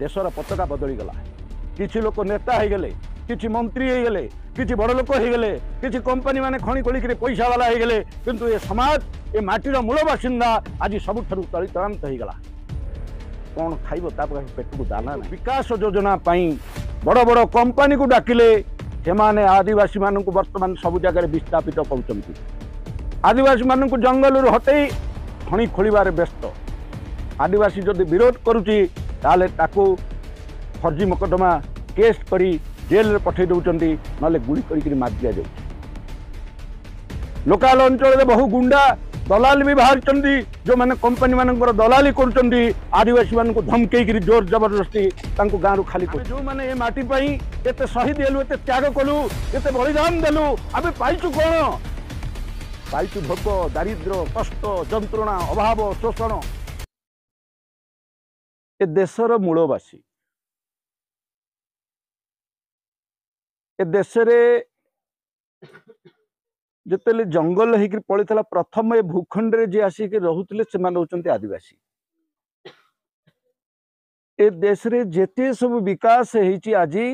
ଦେଶର ପତାକା ବଦଳିଗଲା। କିଛି ଲୋକ ନେତା ହେଇଗଲେ, କିଛି ମନ୍ତ୍ରୀ ହେଇଗଲେ, କିଛି ବଡ଼ ଲୋକ ହେଇଗଲେ, କିଛି କମ୍ପାନୀ ମାନେ ଖଣି ଖୋଳିକିରି ପଇସାବାଲା ହେଇଗଲେ, କିନ୍ତୁ ଏ ସମାଜ, ଏ ମାଟିର ମୂଳ ବାସିନ୍ଦା ଆଜି ସବୁଠାରୁ ତଳିତଳାନ୍ତ ହେଇଗଲା। କ'ଣ ଖାଇବ ତା ପାଖରେ ପେଟକୁ ଦାନା ନାହିଁ। ବିକାଶ ଯୋଜନା ପାଇଁ ବଡ଼ ବଡ଼ କମ୍ପାନୀକୁ ଡାକିଲେ, ସେମାନେ ଆଦିବାସୀମାନଙ୍କୁ ବର୍ତ୍ତମାନ ସବୁ ଜାଗାରେ ବିସ୍ଥାପିତ କରୁଛନ୍ତି। ଆଦିବାସୀମାନଙ୍କୁ ଜଙ୍ଗଲରୁ ହଟେଇ ଖଣି ଖୋଳିବାରେ ବ୍ୟସ୍ତ। ଆଦିବାସୀ ଯଦି ବିରୋଧ କରୁଛି ତାହେଲେ ତାକୁ ଫର୍ଜି ମକଦ୍ଦମା କେସ୍ କରି ଜେଲରେ ପଠାଇ ଦେଉଛନ୍ତି, ନହେଲେ ଗୁଳି କରିକିରି ମାରି ଦିଆଯାଉଛି। ଲୋକାଲ ଅଞ୍ଚଳରେ ବହୁ ଗୁଣ୍ଡା ଦଲାଲ ବି ବାହାରିଛନ୍ତି, ଯେଉଁମାନେ କମ୍ପାନୀମାନଙ୍କର ଦଲାଲି କରୁଛନ୍ତି, ଆଦିବାସୀମାନଙ୍କୁ ଧମକେଇକିରି ଜୋର ଜବରଦସ୍ତି ତାଙ୍କୁ ଗାଁରୁ ଖାଲି କରୁ। ଯେଉଁମାନେ ଏ ମାଟି ପାଇଁ ଏତେ ଶହୀଦ ହେଲୁ, ଏତେ ତ୍ୟାଗ କଲୁ, ଏତେ ବଳିଦାନ ଦେଲୁ, ଆମେ ପାଇଛୁ କ'ଣ? ପାଇଛୁ ଭୋକ, ଦାରିଦ୍ର୍ୟ, କଷ୍ଟ, ଯନ୍ତ୍ରଣା, ଅଭାବ, ଶୋଷଣ। ଏ ଦେଶର ମୂଳବାସୀ, ଏ ଦେଶରେ ଯେତେବେଳେ ଜଙ୍ଗଲ ହେଇକିରି ପଳିଥିଲା, ପ୍ରଥମ ଏ ଭୂଖଣ୍ଡରେ ଯିଏ ଆସିକି ରହୁଥିଲେ ସେମାନେ ହେଉଛନ୍ତି ଆଦିବାସୀ। ଏ ଦେଶରେ ଯେତେ ସବୁ ବିକାଶ ହେଇଛି ଆଜି,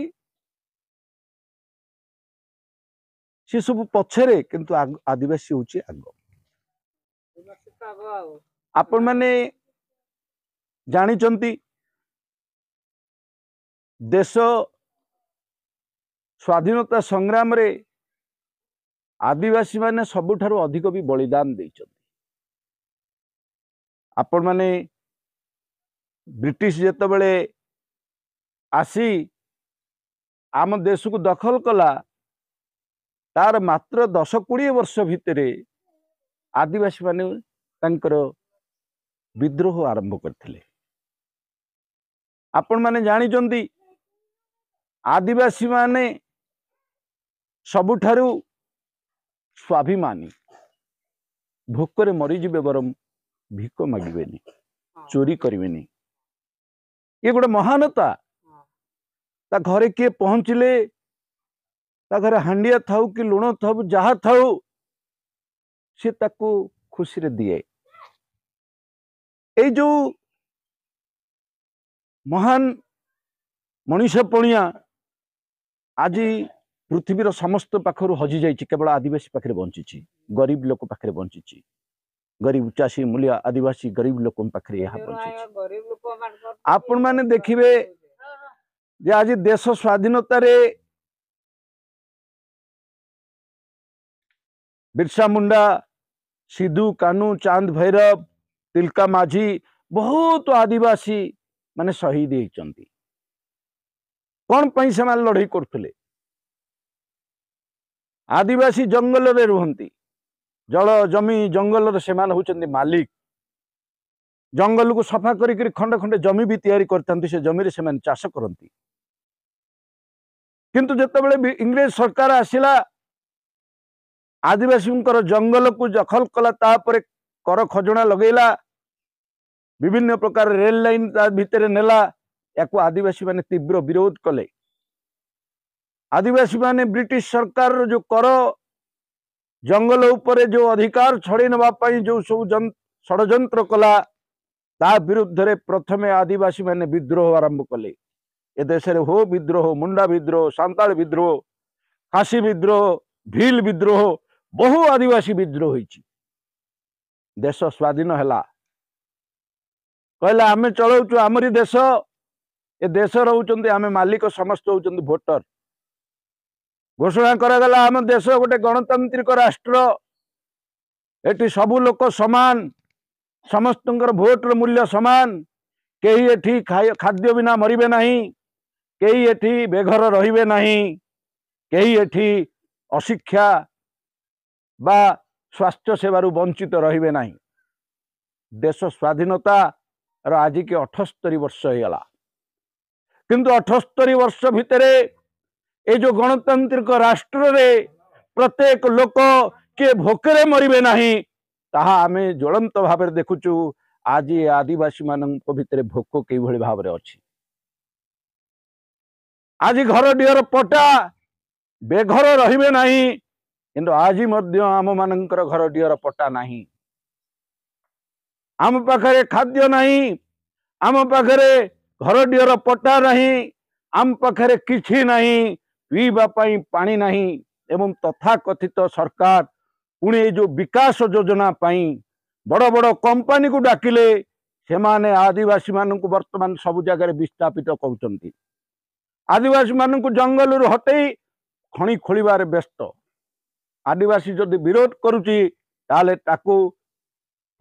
ସେ ସବୁ ପଛରେ କିନ୍ତୁ ଆଦିବାସୀ ହଉଛି ଆଗ। ଆପଣମାନେ ଜାଣିଛନ୍ତି, ଦେଶ ସ୍ୱାଧୀନତା ସଂଗ୍ରାମରେ ଆଦିବାସୀମାନେ ସବୁଠାରୁ ଅଧିକ ବି ବଳିଦାନ ଦେଇଛନ୍ତି। ଆପଣମାନେ ବ୍ରିଟିଶ ଯେତେବେଳେ ଆସି ଆମ ଦେଶକୁ ଦଖଲ କଲା, ତାର ମାତ୍ର 10-20 ବର୍ଷ ଭିତରେ ଆଦିବାସୀମାନେ ତାଙ୍କର ବିଦ୍ରୋହ ଆରମ୍ଭ କରିଥିଲେ। ଆପଣମାନେ ଜାଣିଛନ୍ତି, ଆଦିବାସୀମାନେ ସବୁଠାରୁ ସ୍ୱାଭିମାନୀ, ଭୋକରେ ମରିଯିବେ ବରଂ ଭିକ ମାଗିବେନି, ଚୋରି କରିବେନି। ଇଏ ଗୋଟେ ମହାନତା। ତା ଘରେ କିଏ ପହଞ୍ଚିଲେ, ତା ଘରେ ହାଣ୍ଡିଆ ଥାଉ କି ଲୁଣ ଥାଉ, ଯାହା ଥାଉ, ସେ ତାକୁ ଖୁସିରେ ଦିଏ। ଏଇ ଯୋଉ ମହାନ ମଣିଷ ପଣିଆ ଆଜି ପୃଥିବୀର ସମସ୍ତ ପାଖରୁ ହଜିଯାଇଛି, କେବଳ ଆଦିବାସୀ ପାଖରେ ବଞ୍ଚିଛି, ଗରିବ ଲୋକ ପାଖରେ ବଞ୍ଚିଛି, ଗରିବ ଚାଷୀ ମୂଲିଆ ଆଦିବାସୀ ଗରିବ ଲୋକଙ୍କ ପାଖରେ ଏହା ବଞ୍ଚିଛି। ଆପଣମାନେ ଦେଖିବେ ଯେ ଆଜି ଦେଶ ସ୍ୱାଧୀନତାରେ ବିର୍ସା ମୁଣ୍ଡା, ସିଧୁ କାନୁ, ଚାନ୍ଦ ଭୈରବ, ତିଲକା ମାଝୀ, ବହୁତ ଆଦିବାସୀ ମାନେ ଶହୀଦ ହେଇଛନ୍ତି। କ'ଣ ପାଇଁ ସେମାନେ ଲଢ଼େଇ କରୁଥିଲେ? ଆଦିବାସୀ ଜଙ୍ଗଲରେ ରୁହନ୍ତି, ଜଳ ଜମି ଜଙ୍ଗଲରେ ସେମାନେ ହେଉଛନ୍ତି ମାଲିକ। ଜଙ୍ଗଲକୁ ସଫା କରିକିରି ଖଣ୍ଡେ ଖଣ୍ଡେ ଜମି ବି ତିଆରି କରିଥାନ୍ତି, ସେ ଜମିରେ ସେମାନେ ଚାଷ କରନ୍ତି। କିନ୍ତୁ ଯେତେବେଳେ ଇଂରେଜ ସରକାର ଆସିଲା, ଆଦିବାସୀଙ୍କର ଜଙ୍ଗଲକୁ ଦଖଲ କଲା, ତାପରେ କର ଖଜଣା ଲଗେଇଲା, ବିଭିନ୍ନ ପ୍ରକାର ରେଲ ଲାଇନ ତା ଭିତରେ ନେଲା, ୟାକୁ ଆଦିବାସୀ ମାନେ ତୀବ୍ର ବିରୋଧ କଲେ। ଆଦିବାସୀ ମାନେ ବ୍ରିଟିଶ ସରକାରର ଯୋଉ କର, ଜଙ୍ଗଲ ଉପରେ ଯୋଉ ଅଧିକାର ଛଡ଼େଇ ନେବା ପାଇଁ ଯୋଉ ସବୁ ଷଡ଼ଯନ୍ତ୍ର କଲା, ତା ବିରୁଦ୍ଧରେ ପ୍ରଥମେ ଆଦିବାସୀ ମାନେ ବିଦ୍ରୋହ ଆରମ୍ଭ କଲେ। ଏ ଦେଶରେ ହୋ ବିଦ୍ରୋହ, ମୁଣ୍ଡା ବିଦ୍ରୋହ, ସାନ୍ତାଳ ବିଦ୍ରୋହ, ଖାସି ବିଦ୍ରୋହ, ଭିଲ ବିଦ୍ରୋହ, ବହୁ ଆଦିବାସୀ ବିଦ୍ରୋହ ହେଇଛି। ଦେଶ ସ୍ୱାଧୀନ ହେଲା, କହିଲେ ଆମେ ଚଳଉଛୁ ଆମରି ଦେଶ, ଏ ଦେଶ ରହୁଛନ୍ତି ଆମେ ମାଲିକ, ସମସ୍ତେ ହଉଛନ୍ତି ଭୋଟର। ଘୋଷଣା କରାଗଲା ଆମ ଦେଶ ଗୋଟେ ଗଣତାନ୍ତ୍ରିକ ରାଷ୍ଟ୍ର, ଏଠି ସବୁ ଲୋକ ସମାନ, ସମସ୍ତଙ୍କର ଭୋଟର ମୂଲ୍ୟ ସମାନ, କେହି ଏଠି ଖାଦ୍ୟ ବିନା ମରିବେ ନାହିଁ, କେହି ଏଠି ବେଘର ରହିବେ ନାହିଁ, କେହି ଏଠି ଅଶିକ୍ଷା ବା ସ୍ୱାସ୍ଥ୍ୟ ସେବାରୁ ବଞ୍ଚିତ ରହିବେ ନାହିଁ। ଦେଶ ସ୍ୱାଧୀନତାର ଆଜିକି 78 ବର୍ଷ ହେଇଗଲା, କିନ୍ତୁ 78 ବର୍ଷ ଭିତରେ ଏ ଯୋଉ ଗଣତାନ୍ତ୍ରିକ ରାଷ୍ଟ୍ରରେ ପ୍ରତ୍ୟେକ ଲୋକ କିଏ ଭୋକରେ ମରିବେ ନାହିଁ, ତାହା ଆମେ ଜ୍ୱଳନ୍ତ ଭାବରେ ଦେଖୁଛୁ। ଆଜି ଆଦିବାସୀମାନଙ୍କ ଭିତରେ ଭୋକ କିଭଳି ଭାବରେ ଅଛି। ଆଜି ଘର ଡିହର ପଟା ବେଘର ରହିବେ ନାହିଁ, କିନ୍ତୁ ଆଜି ମଧ୍ୟ ଆମମାନଙ୍କର ଘର ଡିହର ପଟା ନାହିଁ, ଆମ ପାଖରେ ଖାଦ୍ୟ ନାହିଁ, ଆମ ପାଖରେ ଘରଡିହର ପଟ୍ଟା ନାହିଁ, ଆମ ପାଖରେ କିଛି ନାହିଁ, ପିଇବା ପାଇଁ ପାଣି ନାହିଁ। ଏବଂ ତଥାକଥିତ ସରକାର ପୁଣି ଏଇ ଯେଉଁ ବିକାଶ ଯୋଜନା ପାଇଁ ବଡ଼ ବଡ଼ କମ୍ପାନୀକୁ ଡାକିଲେ, ସେମାନେ ଆଦିବାସୀମାନଙ୍କୁ ବର୍ତ୍ତମାନ ସବୁ ଜାଗାରେ ବିସ୍ଥାପିତ କରୁଛନ୍ତି। ଆଦିବାସୀମାନଙ୍କୁ ଜଙ୍ଗଲରୁ ହଟେଇ ଖଣି ଖୋଳିବାରେ ବ୍ୟସ୍ତ। ଆଦିବାସୀ ଯଦି ବିରୋଧ କରୁଛି, ତାହେଲେ ତାକୁ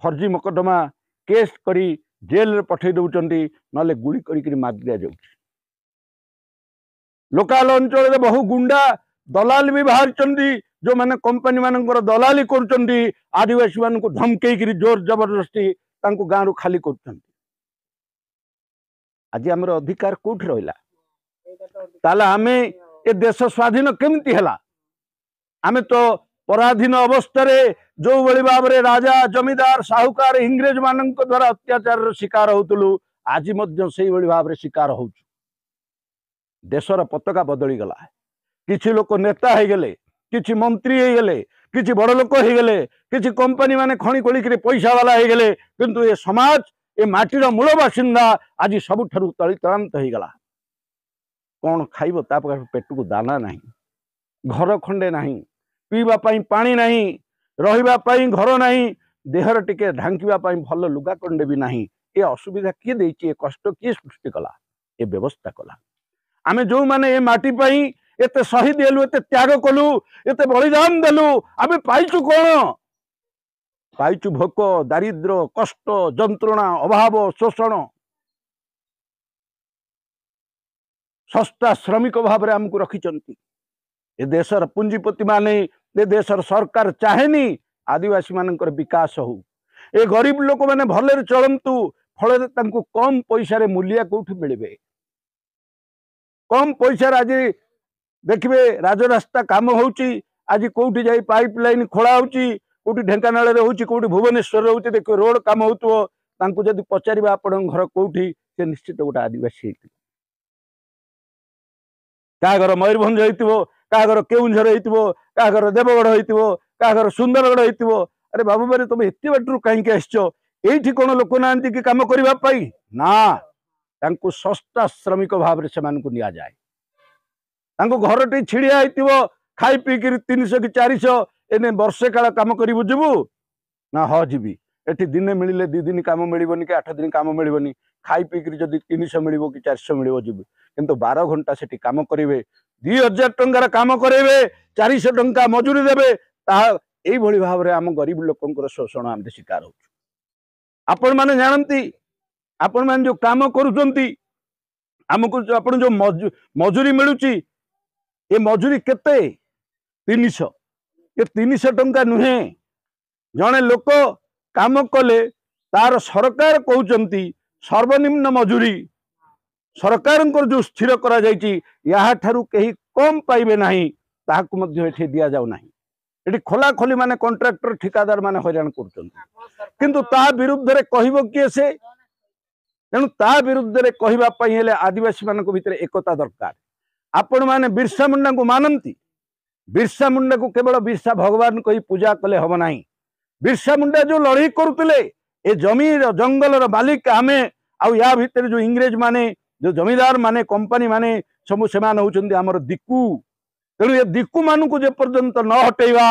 ଫର୍ଜି ମକଦ୍ଦମା କେସ୍ କରି ଜେଲରେ ପଠେଇ ଦେଉଛନ୍ତି, ନହେଲେ ଗୁଳି କରିକିରି ମାରି ଦିଆଯାଉଛି। ଲୋକାଲ ଅଞ୍ଚଳରେ ବହୁ ଗୁଣ୍ଡା ଦଲାଲ ବି ବାହାରିଛନ୍ତି, ଯେଉଁମାନେ କମ୍ପାନୀ ମାନଙ୍କର ଦଲାଲି କରୁଛନ୍ତି, ଆଦିବାସୀମାନଙ୍କୁ ଧମକେଇକିରି ଜୋର ଜବରଦସ୍ତି ତାଙ୍କୁ ଗାଁରୁ ଖାଲି କରୁଛନ୍ତି। ଆଜି ଆମର ଅଧିକାର କୋଉଠି ରହିଲା? ତାହେଲେ ଆମେ ଏ ଦେଶ ସ୍ୱାଧୀନ କେମିତି ହେଲା? ଆମେ ତ ପରାଧୀନ ଅବସ୍ଥାରେ ଯୋଉଭଳି ଭାବରେ ରାଜା, ଜମିଦାର, ସାହୁକାର, ଇଂରେଜ ମାନଙ୍କ ଦ୍ୱାରା ଅତ୍ୟାଚାରର ଶିକାର ହଉଥିଲୁ, ଆଜି ମଧ୍ୟ ସେଇଭଳି ଭାବରେ ଶିକାର ହଉଛୁ। ଦେଶର ପତାକା ବଦଳିଗଲା, କିଛି ଲୋକ ନେତା ହେଇଗଲେ, କିଛି ମନ୍ତ୍ରୀ ହେଇଗଲେ, କିଛି ବଡ଼ ଲୋକ ହେଇଗଲେ, କିଛି କମ୍ପାନୀ ମାନେ ଖଣି ଖୋଳିକିରି ପଇସା ବାଲା ହେଇଗଲେ, କିନ୍ତୁ ଏ ସମାଜ, ଏ ମାଟିର ମୂଳ ବାସିନ୍ଦା ଆଜି ସବୁଠାରୁ ତଳିତଳାନ୍ତ ହେଇଗଲା। କ'ଣ ଖାଇବ? ତା ପାଖରେ ପେଟକୁ ଦାନା ନାହିଁ, ଘର ଖଣ୍ଡେ ନାହିଁ, ପିଇବା ପାଇଁ ପାଣି ନାହିଁ, ରହିବା ପାଇଁ ଘର ନାହିଁ, ଦେହରେ ଟିକେ ଢାଙ୍କିବା ପାଇଁ ଭଲ ଲୁଗା ଖଣ୍ଡେ ବି ନାହିଁ। ଏ ଅସୁବିଧା କିଏ ଦେଇଛି? ଏ କଷ୍ଟ କିଏ ସୃଷ୍ଟି କଲା? ଏ ବ୍ୟବସ୍ଥା କଲା। ଆମେ ଯୋଉମାନେ ଏ ମାଟି ପାଇଁ ଏତେ ଶହୀଦ ହେଲୁ, ଏତେ ତ୍ୟାଗ କଲୁ, ଏତେ ବଳିଦାନ ଦେଲୁ, ଆମେ ପାଇଛୁ କ'ଣ? ପାଇଛୁ ଭୋକ, ଦାରିଦ୍ର, କଷ୍ଟ, ଯନ୍ତ୍ରଣା, ଅଭାବ, ଶୋଷଣ। ଶସ୍ତା ଶ୍ରମିକ ଭାବରେ ଆମକୁ ରଖିଛନ୍ତି ଏ ଦେଶର ପୁଞ୍ଜିପତି ମାନେ। ଏ ଦେଶର ସରକାର ଚାହେଁନି ଆଦିବାସୀ ମାନଙ୍କର ବିକାଶ ହଉ, ଏ ଗରିବ ଲୋକମାନେ ଭଲରେ ଚଳନ୍ତୁ। ଫଳରେ ତାଙ୍କୁ କମ ପଇସାରେ ମୂଲିଆ କୋଉଠି ମିଳିବେ? କମ ପଇସାରେ ଆଜି ଦେଖିବେ ରାଜରାସ୍ତା କାମ ହଉଛି, ଆଜି କୋଉଠି ଯାଇ ପାଇପ୍ ଲାଇନ୍ ଖୋଳା ହଉଛି, କୋଉଠି ଢେଙ୍କାନାଳରେ ହଉଛି, କୋଉଠି ଭୁବନେଶ୍ୱରରେ ହଉଛି। ଦେଖିବେ ରୋଡ କାମ ହଉଥିବ, ତାଙ୍କୁ ଯଦି ପଚାରିବା ଆପଣଙ୍କ ଘର କୋଉଠି, ସେ ନିଶ୍ଚିତ ଗୋଟେ ଆଦିବାସୀ ହେଇଥିବ। କାହା ଘର ମୟୂରଭଞ୍ଜ ହେଇଥିବ, କାହା ଘର କେଉଁଝର ହେଇଥିବ, କାହା ଘର ଦେବଗଡ଼ ହେଇଥିବ, କାହା ଘର ସୁନ୍ଦରଗଡ଼ ହେଇଥିବ। ଆରେ ବାବୁ ବାରେ, ତମେ ଏତେ ବାଟରୁ କାହିଁକି ଆସିଛ? ଏଇଠି କ'ଣ ଲୋକ ନାହାନ୍ତି କି କାମ କରିବା ପାଇଁ? ନା, ତାଙ୍କୁ ଶସ୍ତା ଶ୍ରମିକ ଭାବରେ ସେମାନଙ୍କୁ ନିଆଯାଏ। ତାଙ୍କ ଘରଟି ଛିଡ଼ିଆ ହେଇଥିବ, ଖାଇ ପିଇକିରି 300 କି 400, ଏନେ ବର୍ଷେ କାଳ କାମ କରିବୁ, ଯିବୁ ନା? ହଁ ଯିବି। ଏଠି ଦିନେ ମିଳିଲେ 2 ଦିନ କାମ ମିଳିବନି କି 8 ଦିନ କାମ ମିଳିବନି। ଖାଇ ପିଇକିରି ଯଦି 300 ମିଳିବ କି 400 ମିଳିବ ଯିବୁ। କିନ୍ତୁ 12 ଘଣ୍ଟା ସେଠି କାମ କରିବେ, 2000 ଟଙ୍କାର କାମ କରାଇବେ, 400 ଟଙ୍କା ମଜୁରୀ ଦେବେ। ତାହା ଏଇଭଳି ଭାବରେ ଆମ ଗରିବ ଲୋକଙ୍କର ଶୋଷଣ ଆମେ ଶିକାର ହଉଛୁ। ଆପଣମାନେ ଜାଣନ୍ତି, ଆପଣମାନେ ଯୋଉ କାମ କରୁଛନ୍ତି, ଆମକୁ ଆପଣ ଯୋଉ ମଜୁରୀ ମିଳୁଛି, ଏ ମଜୁରୀ କେତେ? 300। ଏ 300 ଟଙ୍କା ନୁହେଁ। ଜଣେ ଲୋକ କାମ କଲେ ତାର ସରକାର କହୁଛନ୍ତି ସର୍ବନିମ୍ନ ମଜୁରୀ ସରକାରଙ୍କର ଯୋଉ ସ୍ଥିର କରାଯାଇଛି, ଏହାଠାରୁ କେହି କମ୍ ପାଇବେ ନାହିଁ, ତାହାକୁ ମଧ୍ୟ ଏଠି ଦିଆଯାଉ ନାହିଁ। ଏଠି ଖୋଲାଖୋଲି ମାନେ କଣ୍ଟ୍ରାକ୍ଟର, ଠିକାଦାର ମାନେ ହଇରାଣ କରୁଛନ୍ତି। କିନ୍ତୁ ତା ବିରୁଦ୍ଧରେ କହିବ କିଏ ସେ? ତେଣୁ ତା ବିରୁଦ୍ଧରେ କହିବା ପାଇଁ ହେଲେ ଆଦିବାସୀ ମାନଙ୍କ ଭିତରେ ଏକତା ଦରକାର। ଆପଣମାନେ ବିର୍ସା ମୁଣ୍ଡାଙ୍କୁ ମାନନ୍ତି। ବିର୍ସା ମୁଣ୍ଡାକୁ କେବଳ ବିର୍ସା ଭଗବାନ କହି ପୂଜା କଲେ ହବ ନାହିଁ। ବିର୍ସା ମୁଣ୍ଡା ଯୋଉ ଲଢେଇ କରୁଥିଲେ, ଏ ଜମିର ଜଙ୍ଗଲର ମାଲିକ ଆମେ, ଆଉ ୟା ଭିତରେ ଯୋଉ ଇଂରେଜ ମାନେ, ଯୋଉ ଜମିଦାର ମାନେ, କମ୍ପାନୀ ମାନେ ସବୁ, ସେମାନେ ହଉଛନ୍ତି ଆମର ଦିକୁ। ତେଣୁ ଏ ଦିକୁ ମାନଙ୍କୁ ଯେ ପର୍ଯ୍ୟନ୍ତ ନ ହଟେଇବା,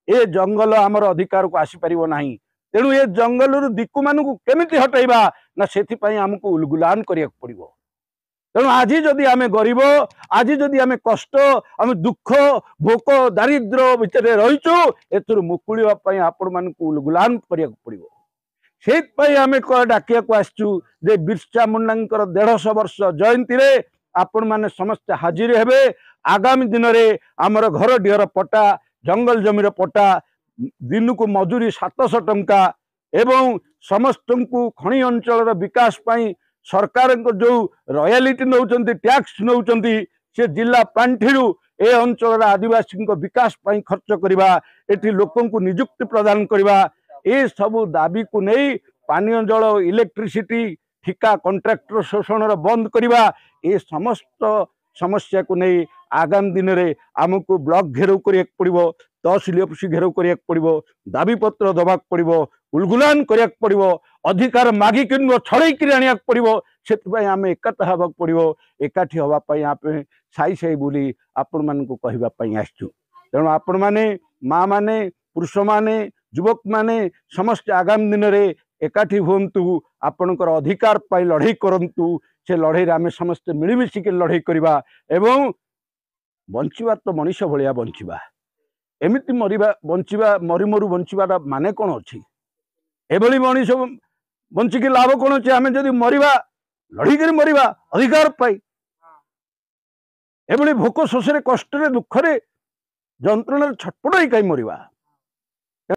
ଏ ଜଙ୍ଗଲ ଆମର ଅଧିକାରକୁ ଆସିପାରିବ ନାହିଁ। ତେଣୁ ଏ ଜଙ୍ଗଲରୁ ଦିକୁ ମାନଙ୍କୁ କେମିତି ହଟେଇବା ନା, ସେଥିପାଇଁ ଆମକୁ ଉଲଗୁଲାନ କରିବାକୁ ପଡିବ। ତେଣୁ ଆଜି ଯଦି ଆମେ ଗରିବ, ଆଜି ଯଦି ଆମେ କଷ୍ଟ, ଆମେ ଦୁଃଖ, ଭୋକ, ଦାରିଦ୍ର୍ୟ ଭିତରେ ରହିଛୁ, ଏଥିରୁ ମୁକୁଳିବା ପାଇଁ ଆପଣମାନଙ୍କୁ ଉଲଗୁଲାନ କରିବାକୁ ପଡିବ। ସେଇଥିପାଇଁ ଆମେ ଡାକିବାକୁ ଆସିଛୁ ଯେ ବିର୍ସା ମୁଣ୍ଡାଙ୍କର 150 ବର୍ଷ ଜୟନ୍ତୀରେ ଆପଣମାନେ ସମସ୍ତେ ହାଜିର ହେବେ। ଆଗାମୀ ଦିନରେ ଆମର ଘର ଡିହର ପଟା, ଜଙ୍ଗଲ ଜମିର ପଟା, ଦିନକୁ ମଜୁରୀ 700 ଟଙ୍କା ଏବଂ ସମସ୍ତଙ୍କୁ ଖଣି ଅଞ୍ଚଳର ବିକାଶ ପାଇଁ ସରକାରଙ୍କ ଯୋଉ ରୟାଲିଟି ନେଉଛନ୍ତି, ଟ୍ୟାକ୍ସ ନେଉଛନ୍ତି, ସେ ଜିଲ୍ଲା ପାଣ୍ଠିରୁ ଏ ଅଞ୍ଚଳର ଆଦିବାସୀଙ୍କ ବିକାଶ ପାଇଁ ଖର୍ଚ୍ଚ କରିବା, ଏଠି ଲୋକଙ୍କୁ ନିଯୁକ୍ତି ପ୍ରଦାନ କରିବା, ଏସବୁ ଦାବିକୁ ନେଇ ପାନୀୟ ଜଳ, ଇଲେକ୍ଟ୍ରିସିଟି, ଠିକା କଣ୍ଟ୍ରାକ୍ଟର ଶୋଷଣର ବନ୍ଦ କରିବା, ଏ ସମସ୍ତ ସମସ୍ୟାକୁ ନେଇ ଆଗାମୀ ଦିନରେ ଆମକୁ ବ୍ଲକ ଘେରାଉ କରିବାକୁ ପଡ଼ିବ, ତହସିଲ ଅଫିସ ଘେରାଉ କରିବାକୁ ପଡ଼ିବ, ଦାବିପତ୍ର ଦେବାକୁ ପଡ଼ିବ, ଉଲଗୁଲାନ କରିବାକୁ ପଡ଼ିବ, ଅଧିକାର ମାଗିକି ନୁହଁ ଛଡ଼େଇକିରି ଆଣିବାକୁ ପଡ଼ିବ। ସେଥିପାଇଁ ଆମେ ଏକାଠି ହେବାକୁ ପଡ଼ିବ। ଏକାଠି ହେବା ପାଇଁ ଆମେ ସାଇ ସାଇ ବୋଲି ଆପଣମାନଙ୍କୁ କହିବା ପାଇଁ ଆସିଛୁ। ତେଣୁ ଆପଣମାନେ, ମା' ମାନେ, ପୁରୁଷମାନେ, ଯୁବକମାନେ ସମସ୍ତେ ଆଗାମୀ ଦିନରେ ଏକାଠି ହୁଅନ୍ତୁ, ଆପଣଙ୍କର ଅଧିକାର ପାଇଁ ଲଢ଼େଇ କରନ୍ତୁ। ସେ ଲଢ଼େଇରେ ଆମେ ସମସ୍ତେ ମିଳିମିଶିକି ଲଢ଼େଇ କରିବା ଏବଂ ବଞ୍ଚିବା ତ ମଣିଷ ଭଳିଆ ବଞ୍ଚିବା। ଏମିତି ମରିବା ବଞ୍ଚିବା, ମରି ମରୁ ବଞ୍ଚିବାଟା ମାନେ କ'ଣ ଅଛି? ଏଭଳି ମଣିଷ ବଞ୍ଚିକି ଲାଭ କ'ଣ ଅଛି? ଆମେ ଯଦି ମରିବା, ଲଢ଼ିକିରି ମରିବା ଅଧିକାର ପାଇଁ। ଏଭଳି ଭୋକ ଶୋଷରେ, କଷ୍ଟରେ, ଦୁଃଖରେ, ଯନ୍ତ୍ରଣାରେ ଛଟପଟ ହେଇ କାହିଁ ମରିବା?